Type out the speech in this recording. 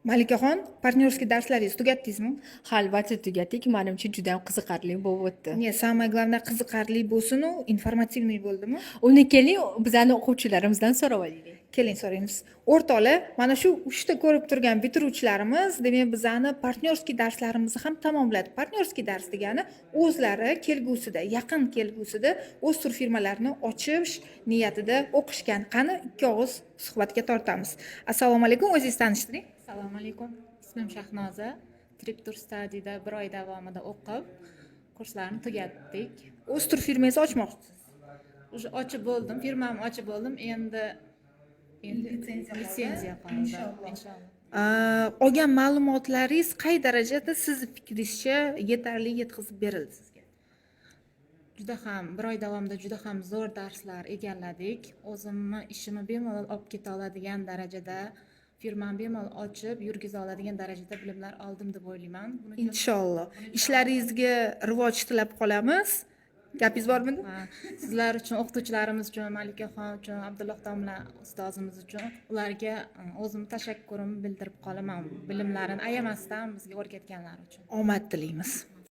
Malikaxon, партнёрский darslaringizni tugatdingizmi? Ha, albatta, tugatdik. Manimcha, juda ham qiziqarli bo'lib o'tdi. Не, самое главное, qiziqarli bo'lsinu, информативный bo'ldimi? Uni keling, bizani o'quvchilarimizdan so'rab olaylik. Keling, so'raymiz. O'rtoqlar, mana shu uchta ko'rib turgan bitiruvchilarimiz, demak, bizani партнёрский darslarimizni ham tamomladi. Партнёрский dars degani o'zlari kelgusida, yaqin kelgusida o'z turfirmalarini ochish niyatida o'qishgan. Qani, ikki og'iz suhbatga tortamiz. Assalomu alaykum, o'zingizni tanishtiring. Assalomu alaykum. Ismim Shahnoza. Trip Tour Studyda bir oy davomida o'qib, kurslarni tugatdik. O'z turfirmangizni ochmoqchisiz? Уже ochib bo'ldim, firmamni ochib bo'ldim. Endi Litsenziya qoldi. Litsenziya qoldi. Inshaalloh. Inshaalloh. Olgan ma'lumotlaringiz qay darajada sizni fikringizcha yetarli yetkazib berildi sizga? Juda ham, bir oy davomida juda ham zo'r darslar egalladik. O'zimni ishimni bemalol olib keta oladigan darajada, firmani bemalol ochib, yurgiza oladigan darajada bilimlar oldim deb o'ylayman. Buning uchun Inshaalloh. Ishlaringizga rivoj tilab qolamiz. Gapingiz bormidi? Ha, sizlar uchun, o'qituvchilarimiz uchun, Malikaxon uchun, Abdulloh domla ustozimiz uchun ularga o'zimni tashakkurimni bildirib qolaman, bilimlarini ayamasdan bizga o'rgatganlari uchun. Omad tilaymiz.